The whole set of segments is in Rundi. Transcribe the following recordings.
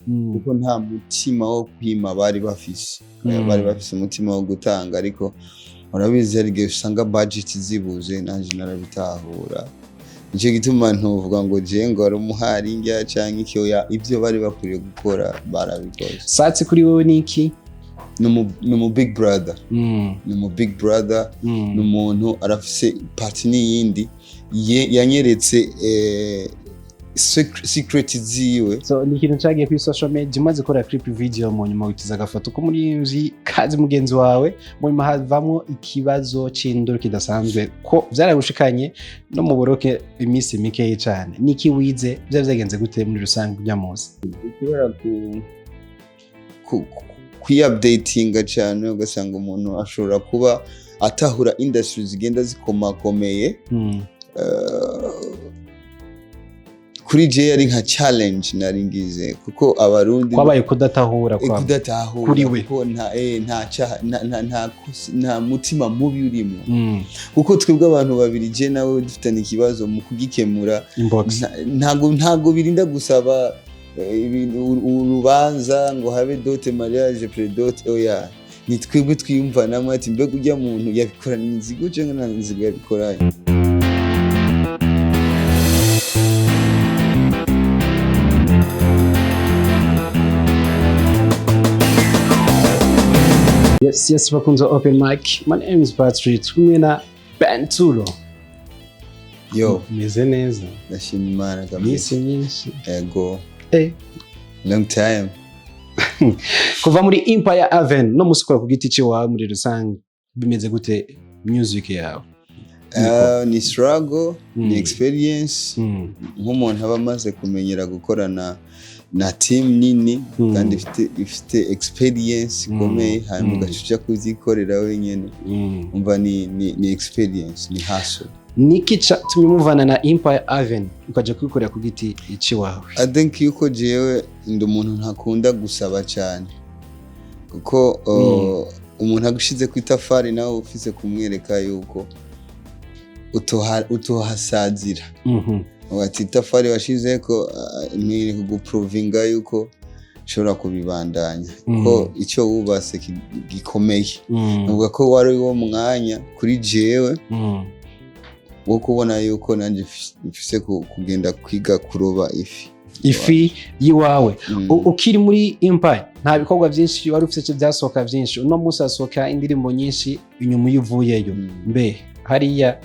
Kuko nta mutima wo kwima bari bafise. Bari bafise umutima wo gutanga, ariko urabizi hari igihe usanga budget zibuze. Nanje narabitahura, nico gituma ntuvuga ngo je ngo ari umuhari njya canke iki. Oya, ivyo bari bakwiriye gukora barabikoze. Satsi kuri wowe ni iki? Ni umu big brother. Ni umu big brother. Ni umuntu arafise parti n'iyindi yanyeretse secret ziwe. So ni ikintu cyagiye kuri social media, umaze gukora clip video, mu nyuma witiza agafoto k'umurinzi kazi mugenzi wawe, mu nyuma havamwo ikibazo c'induru kidasanzwe, ko vyaragushikanye no mu boroke iminsi mikeyi cane. Niki wize? Vyari vyagenze gute muri rusange ujya munsi? Kubera kwiupdatinga cyane, ugasanga umuntu ashobora kuba atahura industry zigenda zikomakomeye. Kuri je yari nka challenge nari ngize, kuko Abarundi Kwabaye kudatahura kwawe. Kudatahura. Kuri we. Kuko nta nta nta mutima mubi urimo, kuko twebwe abantu babiri, je nawe, dufitanye ikibazo, mu kugikemura Inbox. Ntago birinda gusaba urubanza ngo habe dot, mariage, pré-dot. Oya, ni twebwe twiyumvanamo ati: "Mbega ujya muntu yabikoranye inzigo cyangwa nta nzigo yabikoranye?" Yes, bakunze open mic. My name is Patrick, kumwe na Benturo. Yo. Meze neza? Ndashima Imana kabisa. Iminsi myinshi. Ego. Long time. Kuva muri Empire Avenue no musi ukora ku giti ciwawe, muri rusange bimeze gute music yawe? Ni struggle, ni experience, nk'umuntu aba amaze kumenyera gukorana na team nini kandi ifite experience ikomeye, hanyuma ugaca uja kuzikorera wenyine. Umva, ni experience, ni hustle. Niki catumye muvana na Empire Avenue ukaja kwikorera ku giti ciwawe? I think yuko jewe ndi umuntu ntakunda gusaba cyane, kuko umuntu agushize ku itafari, nawe ufise kumwereka yuko utohasazira. Ati: "Itafari washizeko, nkwiye kuguprovinga yuko nshobora kubibandanya, ko icyo wubatse gikomeye." Nuvuga ko wari wo mwanya kuri jewe wo kubona yuko nanjye mfise kugenda kwiga kuroba ifi. Ifi yiwawe. Ukiri muri Empire nta bikorwa byinshi wari ufite byasohoka byinshi. Uno munsi hasohoka indirimbo nyinshi inyuma iyo uvuyeyo. Mbe hariya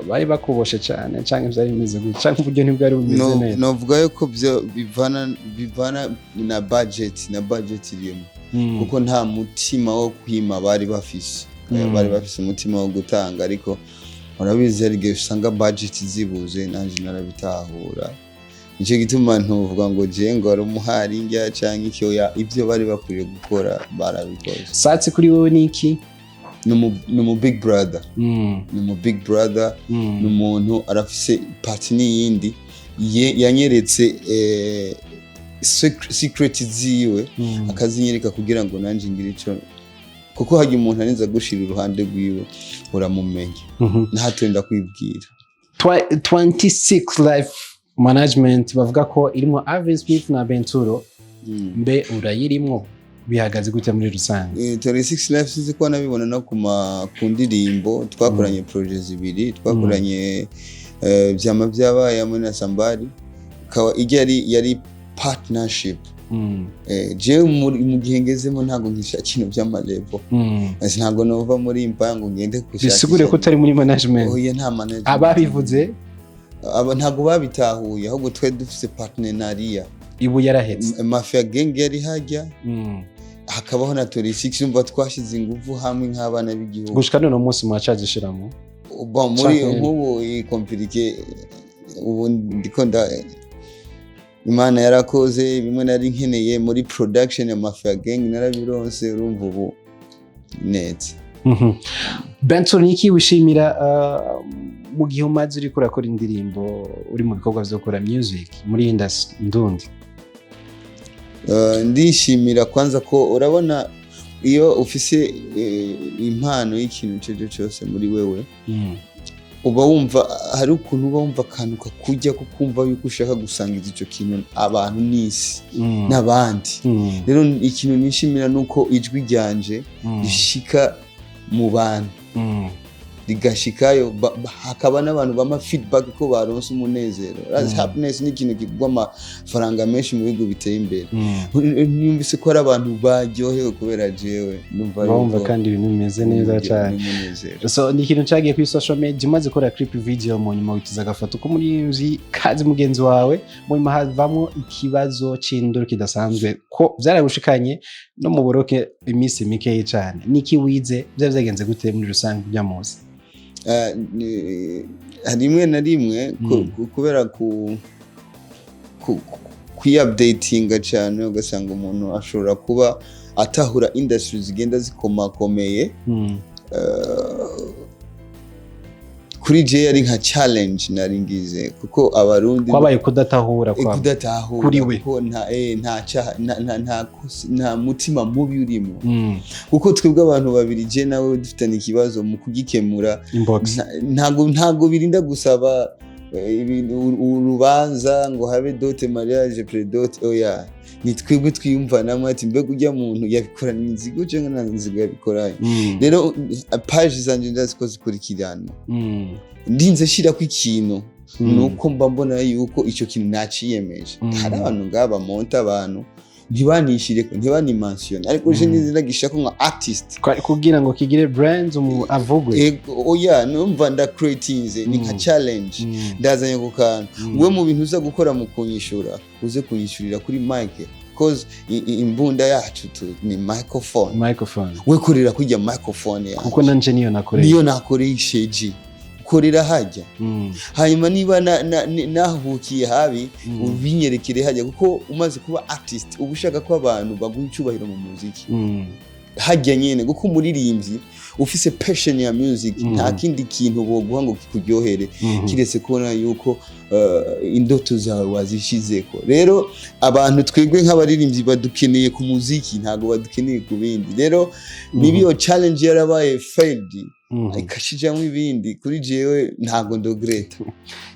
bari bakuboshe cyane, cyangwa byari bimeze gutya, cyangwa uburyo ntibwari bumeze neza? Novuga yuko byo bivana na budget irimo, kuko nta mutima wo kwima bari bafise. Bari bafise umutima wo gutanga, ariko urabizi hari igihe usanga budget zibuze. Nanje narabitahura, nicyo gituma ntuvuga ngo je ngo ari umuhari njya canke iki. Oya, ivyo bari bakwiriye gukora barabikoze. Satsi kuri wowe ni iki? Ni umu big brother. Ni umu big brother. Ni umuntu arafise parti n'iyindi yanyeretse secret ziwe, akazinyereka kugira ngo nanje ngire ico, kuko hajya umuntu arinza gushira iruhande rwiwe, uramumenya. Ntatenda kwibwira. 26 Life Management bavuga ko irimo Alvin Smith na Benturo. Mbe urayirimwo? Bihagaze gute muri rusange? 26 Life, sinzi ko nabibona no ku ndirimbo twakoranye, projet zibiri twakoranye, vyama vyabaye hamwe na Sambari, ikaba ijya yari partnership. Jewe mu gihe ngezemo ntabwo nkishaka ibintu by'amalabel. Ntabwo nova muri Empire ngo ngende gushakisha. Bisigure ko utari muri management? Oya, nta management. Ababivuze? Aba ntabwo babitahuye, ahubwo twari dufise partenariat. Ibu yarahetse. Mafia Gang yari hajya, hakabaho na 26. Umva, twashize ingufu hamwe nk'abana b'igihugu. Gushika none munsi mwacazishiramo? Bon, muri Canke- nk'ubu iyi compliqué, ubu ndiko nda Imana yarakoze bimwe nari nkeneye muri production ya Mafia Gang, narabironse. Urumva ubu neza. Benson, niki wishimira mu gihe umaze uriko urakora indirimbo, uri mu bikorwa vyo gukora music muri industry ndundi? Ndishimira kwanza ko urabona iyo ufise impano y'ikintu icyo ari cyo cyose muri wewe. Uba wumva hari ukuntu uba wumva akantu kakujya ko kumva yuko ushaka gusangiza icyo kintu abantu n'isi n'abandi. Rero ikintu nishimira ni uko ijwi ryanje rishika mu bantu, rigashikayo, hakaba n'abantu bama feedback ko baronse umunezero. Happiness ni ikintu kigwa amafaranga menshi mu bihugu biteye imbere. Numvise ko hari abantu baryohewe kubera jewe, numva bumva yuko kandi ibintu bimeze neza cyane. N'umunezero. So ni ikintu cyagiye kuri social media, umaze gukora clip video, mu nyuma witiza agafoto k'umuririmbyi kazi mugenzi wawe, mu nyuma havamwo ikibazo c'induru kidasanzwe ko vyaragushikanye no mu buroke iminsi mikeyi cane. Niki wize? Vyari vyagenze gute muri rusange ujya muzi? Rimwe na rimwe kubera kwiupdatinga cyane, ugasanga umuntu ashobora kuba atahura industry zigenda zikomakomeye. Kuri je yari nka challenge nari ngize, kuko Abarundi Kwabaye kudatahura kwa kudatahura kuri we. Kuko nta nta mutima mubi urimo, kuko twebwe abantu babiri, je nawe, dufitanye ikibazo, mu kugikemura inbox. Ntago birinda gusaba urubanza ngo habe dot, mariage, pré-dot, oya. Ni twebwe twiyumvanamo ati: "Mbega ujya muntu yabikoranye inzigo cyangwa nta nzigo yabikoranye?" Rero page zanje ndazi ko zikurikirana. Ndinze shirako ikintu, nuko mba mbona yuko icyo kintu naciyemeje. Hari abantu ngaba bamonta abantu ntibanishireko, ntibanimansiyone, ariko je nizi ndagishako nka artist. Kugira ngo kigire brands umu avugwe. Ego, oya, numva ndacreatinze ni nka challenge ndazanye ku kantu. We mu bintu uza gukora mu kunyishura, uze kunyishurira kuri mic, cause imbunda yacu tu ni microphone. Microphone. We korera kujya microphone yacu. Kuko nanje niyo nakoresha. Niyo nakoresheje, korera hajya. Hanyuma niba nahukiye habi, ubinyerekere hajya, kuko umaze kuba artist uba ushaka ko abantu baguha icyubahiro mu muziki hajya nyene, kuko umuririmbyi ufise passion ya music, nta kindi kintu boguha ngo kikuryohere kiretse kubona yuko indoto zawe wazishizeko. Rero abantu twebwe nk'abaririmbyi badukeneye ku muziki, ntabwo badukeneye ku bindi. Rero niba iyo challenge yarabaye failed, ikashijamwo ibindi, kuri jewe ntabwo ndoregretta.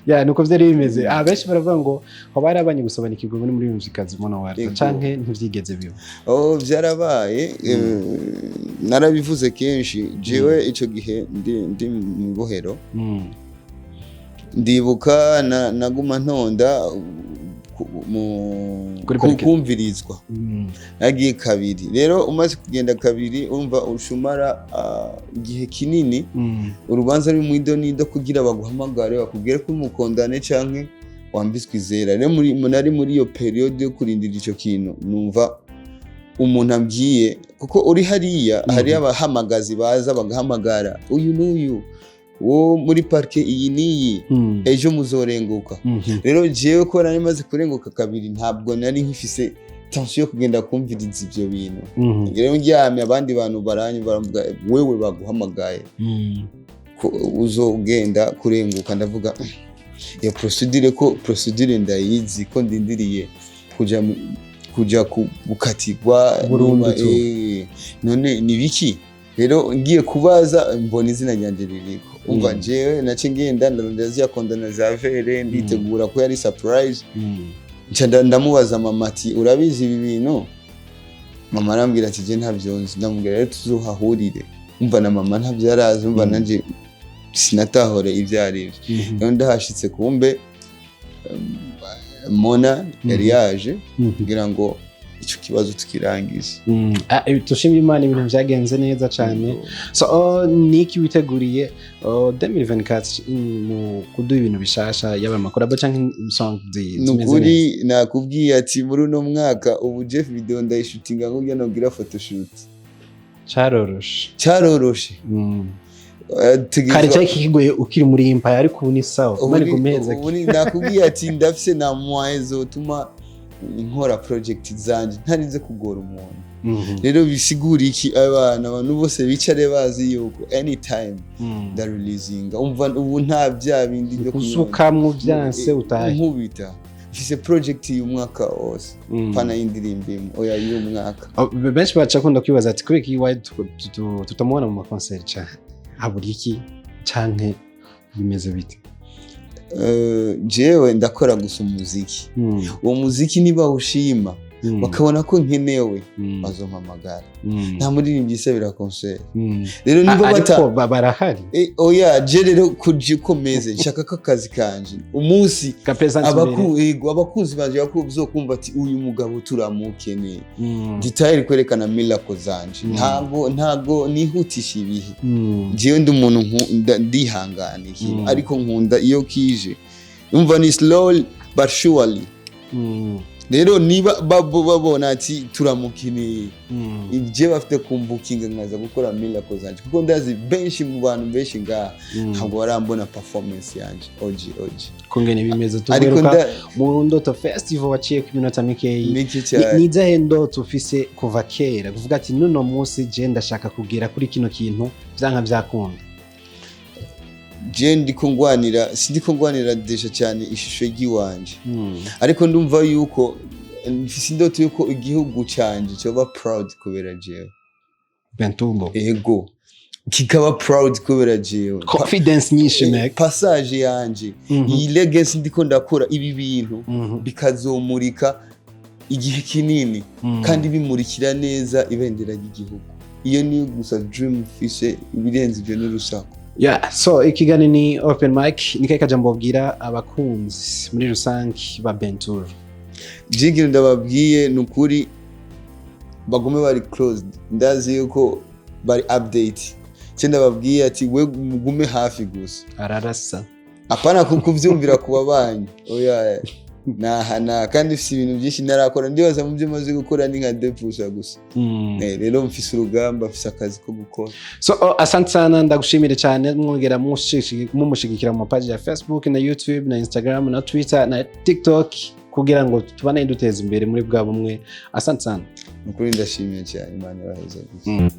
Ya, nuko vyari bimeze. Benshi baravuga ngo hoba harabanye gusobanukirwa muri muzikazi Mona Walda, canke ntivyigeze biba? Oh, byarabaye, narabivuze kenshi. Jewe ico gihe ndi mu bohero, ndibuka naguma ntonda Kuri parike. kumvirizwa. Nagiye kabiri. Rero umaze kugenda kabiri, urumva ushumara igihe kinini urubanza ruri mu idonido kugira baguhamagare bakubwire ko umukondane canke wambitswe izera. Rero nari muri iyo période yo kurindira ico kintu, numva umuntu ambwiye, kuko uri hariya, hari abahamagazi baza bagahamagara uyu n'uyu wo muri parike iyi n'iyi, ejo muzorenguka. Rero jewe ko nari maze kurenguka kabiri, ntabwo nari nkifise tension yo kugenda kumviriza ivyo bintu. Rero ndyamye, abandi bantu baranyumva, baravuga: "Wewe baguhamagaye ko uzogenda kurenguka." Ndavuga: "Iyo procédure, ko procédure ndayizi, ko ndindiriye kuja gukatirwa Burundu tu. None ni biki?" Rero ngiye kubaza, mbona izina ryanjye ririko. Umva, jewe nace ngenda ndarondera ziriya condamné za vere, nditegura ko yari surprise. Nca ndamubaza mama ati: "Urabizi ibi bintu?" Mama arambwira ati: "Je ntabyo nzi." Ndamubwira: "Rero tuzohahurire." Umva, na mama ntabyo yarazi. Umva, nanje sinatahore ibyo ari byo. Rero ndahashitse, kumbe Mona yari yaje kugira ngo icyo kibazo tukirangize. Tushimye Imana, ibintu vyagenze neza cyane. So niki witeguriye 2024 mu kuduha ibintu bishasha, yaba amacollabo canke song Ni zimeze neza? Ukuri nakubwiye ati muri uno mwaka ubu Jeff video ndayishutinga nk'uburyo nogira photoshoot. Caroroshe. Cyaroroshe. Kare cyari kikigoye ukiri muri Empire, ariko ubu ni sawa. Ubu Imana igumeze. Ubu nakubwiye ati ndafise na moyen zotuma nkora project zanje ntarinze kugora umuntu. Rero bisigura iki? Abana, abantu bose bicare bazi yuko anytime ndareleasinga. Umva, ubu nta bya bindi byo Usukamwo vyanse utahe. Nkubita, mfise project y'umwaka wose, pana y'indirimbo imwe, oya, y'umwaka. Oh, benshi baca kunda kwibaza ati kubera iki iwawe tutamubona mu makonseri cyane, habura iki canke? Bimeze bite? Jewe ndakora gusa umuziki. Uwo muziki niba ushima, bakabona ko nkenewe, bazompamagara. Nta muririmbyi isabira concert. Rero niba bata Ariko barahari. Oya, je rero kuje uko meze, nshaka ko akazi kanje umunsi Gapresent imbere. Yego, abakunzi banje bazokumva ati: "Uyu mugabo turamukeneye." Ndi tayari kwerekana miracle zanje. Ntabwo nihutisha ibihe. Jewe ndi umuntu ndihangana ikintu, ariko nkunda iyo kije, umva, ni slowly but surely. Rero niba babona ati turamukeneye, ibyo bafite kumbukinga, nkaza gukora miracle zanje, kuko ndazi benshi mu bantu benshi ngaha ntabwo barambona performance yanje oji oji. Kungene bimeze, Ariko tugaruka mu Ndoto Festival, waciye ku minota mikeyi. Mike cyane. Ni izahe ndoto ufise kuva kera, kuvuga ati: "Nuno munsi je ndashaka kugera kuri kino kintu vyanka vyakunda"? Je ndiko ngwanira, sindiko ngwanira déjà cyane ishusho ry'iwanje, ariko ndumva yuko mfise indoto yuko igihugu canje coba proud kubera jewe. Bentumbo. Ego, kikaba proud kubera jewe. Confidence nyinshi, Mek. Passage yanje, iyi legacy ndiko ndakora, ibi bintu bikazomurika igihe kinini kandi bimurikira neza ibendera ry'igihugu. Iyo niyo gusa dream mfise, ibirenze ibyo n'urusaku. Yeah, so ikiganiro ni open mic. Ni kahe kajambo babwira abakunzi muri rusange ba Bentura? Je ikintu ndababwiye ni ukuri, bagume bari closed. Ndazi yuko bari update. Icyo ndababwiye ati: we mugume hafi gusa. Ararasa. Apana kuvyumvira ku babanyi, oya, naha na kandi mfise ibintu byinshi narakora. Ndibaza mu byo maze gukora ni nka 2% gusa. Rero mfise urugamba, mfise akazi ko gukora. So, oh, asante sana, ndagushimire cyane. Mwongera mumushigikira mu mapaji ya Facebook na YouTube na Instagram na Twitter na TikTok kugira ngo tubane duteza imbere muri bwa bumwe. Asante sana. Nukuri ndashimiye cyane, Imana ibaheze gusa.